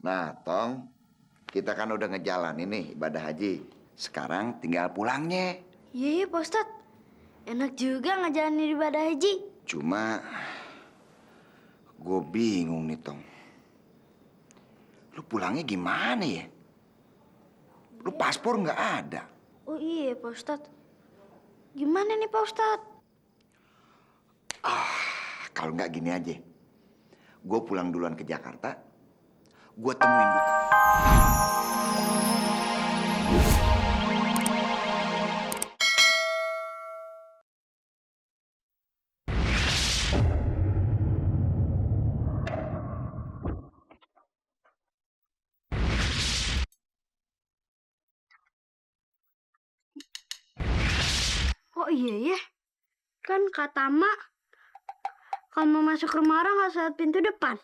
Nah, Tong, kita kan udah ngejalanin nih ibadah haji. Sekarang tinggal pulangnya. Iya, Pak Ustadz. Enak juga ngejalanin ibadah haji. Cuma, gue bingung nih, Tong. Lu pulangnya gimana ya? Lu paspor nggak ada. Oh iya, Pak Ustadz. Gimana nih, Pak Ustadz? Kalau nggak gini aja. Gue pulang duluan ke Jakarta. Gue temuin Duta. Oh iya ya. Kan kata Mak, kalau mau masuk rumah orang harus lewat pintu depan.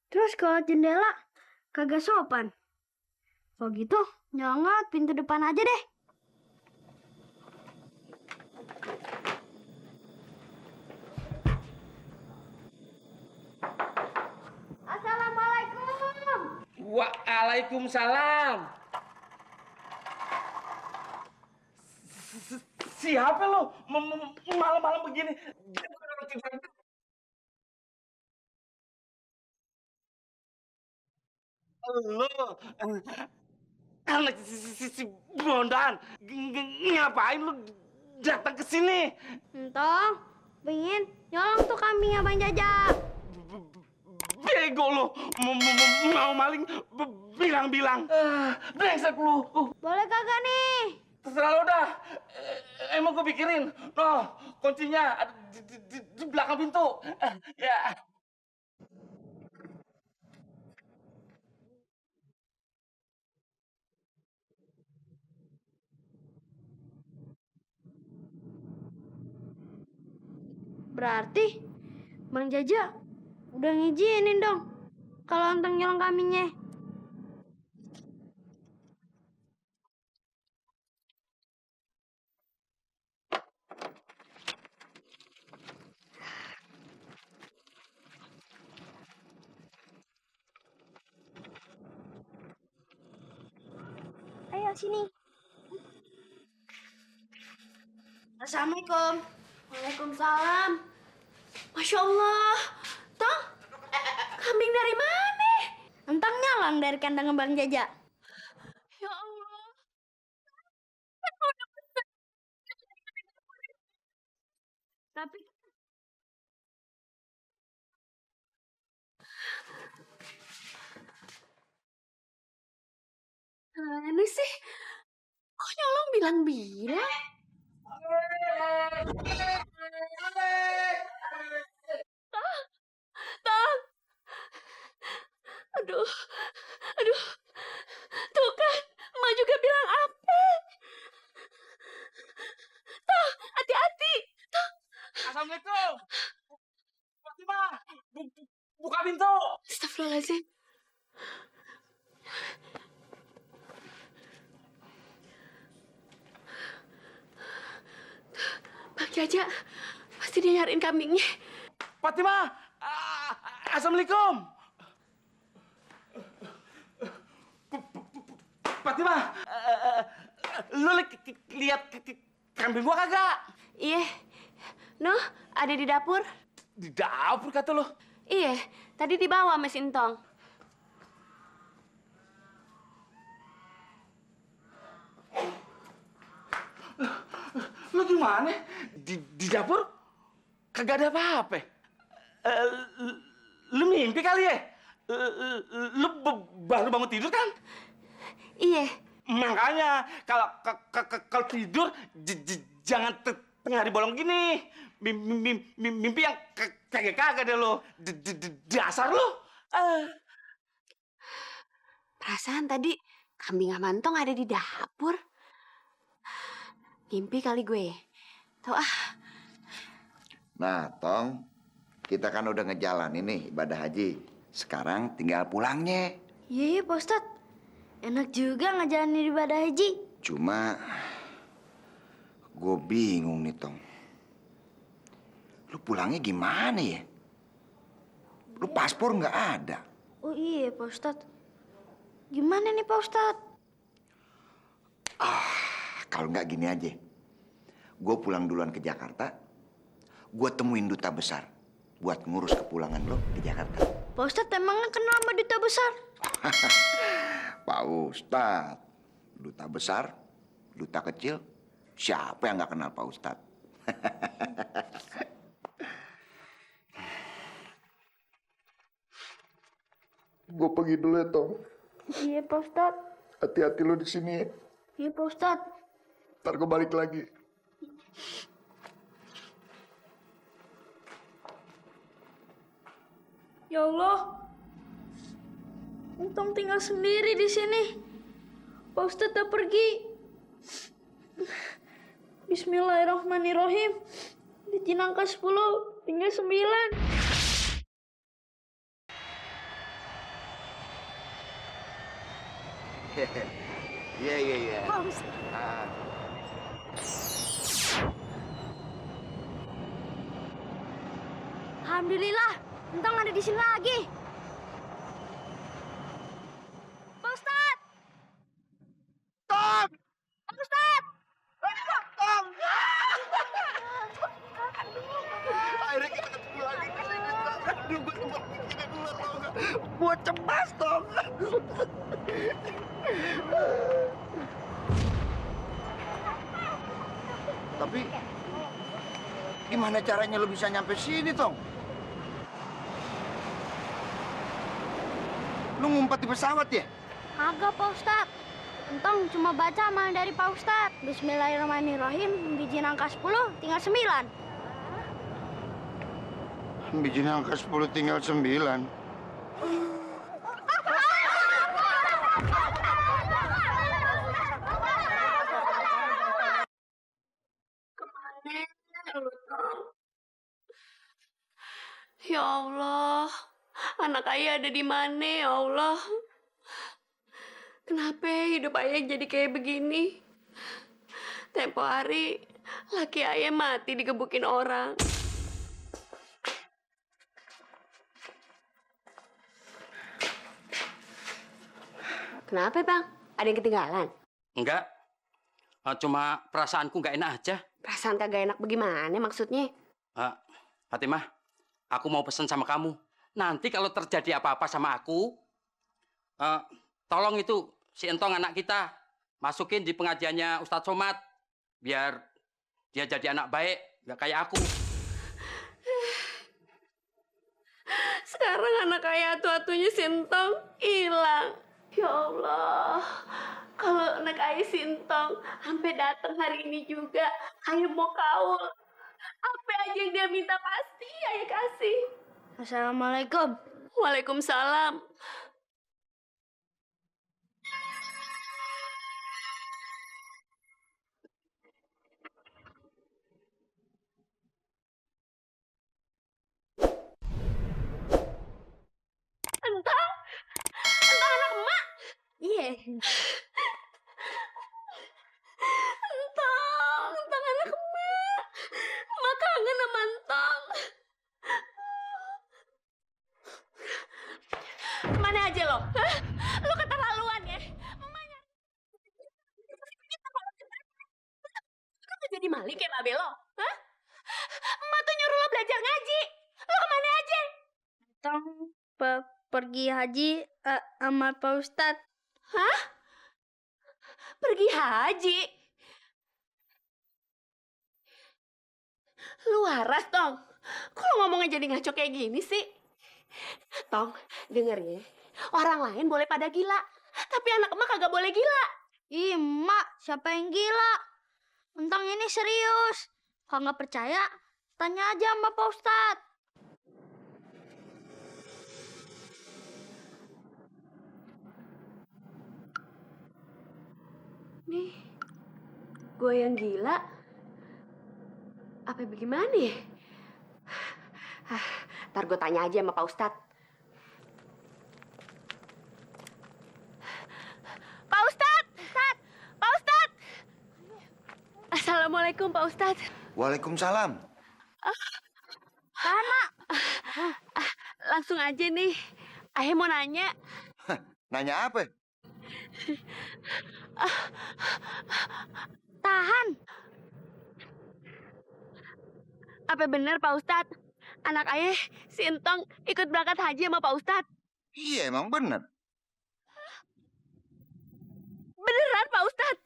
Terus kalau jendela, kagak sopan. Kalau gitu, nyolong pintu depan aja deh. Assalamualaikum. Waalaikumsalam. Siapa lo? Malam-malam begini. Dia bukan orang tidur. Lo, anak si Bondan, ngapain lu datang ke sini? Entong, pengen nyolong tuh kambingnya Bang Jajak. Bego lo, mau maling, bilang-bilang. Brengsek lu. Boleh kagak nih? Terserah lo dah. Emang gue pikirin. No, kuncinya ada di belakang pintu. Ya. Berarti Bang Jajak udah ngizinin dong kalau Entong nyolong kambingnya. Ayo sini. Assalamualaikum. Waalaikumsalam. Masya Allah. Tong, kambing dari mana? Entang nyolong dari kandang Bang Jajak. Ya Allah. Tapi ini sih kok nyolong bilang-bilang. Tang, aduh, aduh, tuh kan, emak juga bilang apa? Tang, hati-hati. Assalamualaikum. Fatimah, buka pintu. Astagfirullahaladzim. Bang Jajak, pasti dia nyariin kambingnya. Fatimah, assalamualaikum. Fatimah, lu lihat kambing gua kagak? Iya, Noh, ada di dapur. Di dapur kata lu. Iya, tadi dibawa sama Sintong. Lu gimana? Di dapur kagak ada apa-apa. Lu mimpi kali ya? Lu baru bangun tidur kan? Iya, Makanya kalau tidur jangan tengah hari bolong gini. Mimpi yang kagak deh lo. Dasar lo. perasaan tadi kambing sama Entong ada di dapur. Mimpi kali gue. Tuh Nah, Tong, kita kan udah ngejalanin nih ibadah haji. Sekarang tinggal pulangnya. Iya, Pak Ustadz. Enak juga ngejalanin ibadah haji. Cuma, gue bingung nih, Tong. Lu pulangnya gimana ya? Lu paspor nggak ada. Oh iya, Pak Ustadz. Gimana nih Pak Ustadz? Kalau nggak gini aja, gue pulang duluan ke Jakarta, gue temuin duta besar buat ngurus kepulangan lo ke Jakarta. Pak Ustadz emangnya kenal sama duta besar? Pak Ustadz, duta besar, duta kecil, siapa yang nggak kenal Pak Ustadz? Gue pergi dulu ya, Tom. Iya Pak Ustadz. Hati-hati lo di sini. Iya Pak Ustadz. Ntar gue balik lagi. Ya Allah, Untung tinggal sendiri di sini. Pak Ustadz udah pergi. Bismillahirrahmanirrahim. Di Cinangka 10, tinggal 9. Iya. Pak Ustadz. Alhamdulillah, Untung ada di sini lagi. Pak Ustadz! Tom! Pak Ustadz! Tom! Akhirnya kita ketemu lagi di sini, Tom. Aduh, gue sempat mikirin dulu, tau nggak? Gue cemas, Tom. Tapi, gimana caranya lo bisa nyampe sini, Tom? Lu ngumpet di pesawat ya? Kagak, Pak Ustadz. Untung cuma baca amalan dari Pak Ustadz. Bismillahirrahmanirrahim. Biji angka 10, tinggal 9. Biji angka 10 tinggal 9. Ya Allah, anak ayah ada di mana ya Allah? Kenapa hidup ayah jadi kayak begini? Tempo hari, laki ayah mati digebukin orang. Kenapa bang? Ada yang ketinggalan? Enggak. Cuma perasaanku nggak enak aja. Perasaan kagak enak bagaimana maksudnya? Fatimah, aku mau pesen sama kamu. Nanti kalau terjadi apa-apa sama aku, tolong itu si Entong anak kita masukin di pengajiannya Ustadz Somad. Biar dia jadi anak baik, nggak kayak aku. Sekarang anak ayah atu-atunya Sintong hilang. Ya Allah, kalau anak ayah Sintong sampai datang hari ini juga, ayah mau kaul. Apa aja yang dia minta pasti ayah kasih. Assalamualaikum. Waalaikumsalam. Entah anak emak. Iya. Entang anak emak. Emak kangen sama Entang. Kemana aja lo? Hah? Lo keterlaluan ya? Emaknya. Lo gak jadi maling kayak Mbak Belo? Hah? Emak tuh nyuruh lo belajar ngaji. Lo kemana aja? Untung pergi haji sama Pak Ustadz. Hah? Pergi haji? Lu waras, Tong. Kok lo ngomongnya jadi ngaco kayak gini sih? Tong, denger ya. Orang lain boleh pada gila. Tapi anak emak kagak boleh gila. Ih, Mak, siapa yang gila? Untung ini serius. Kalau nggak percaya, tanya aja sama Pak Ustadz. Nih, gue yang gila. Apa bagaimana ya? Ntar gue tanya aja sama Pak Ustadz. Pak Ustadz! Pak Ustadz! Assalamualaikum Pak Ustadz. Waalaikumsalam. Karena Langsung aja nih. Ayah mau nanya. Nanya apa? Tahan. Apa benar Pak Ustadz? Anak ayah si Entong ikut berangkat haji sama Pak Ustadz? Iya, emang bener. Beneran Pak Ustadz?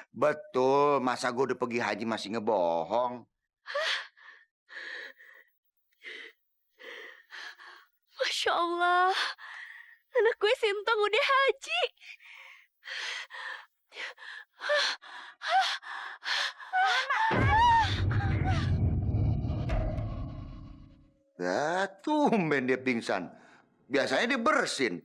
Betul, masa gue udah pergi haji masih ngebohong? Masya Allah, anak gue si Entong udah haji. Ya, tumben dia pingsan. Biasanya dia bersin.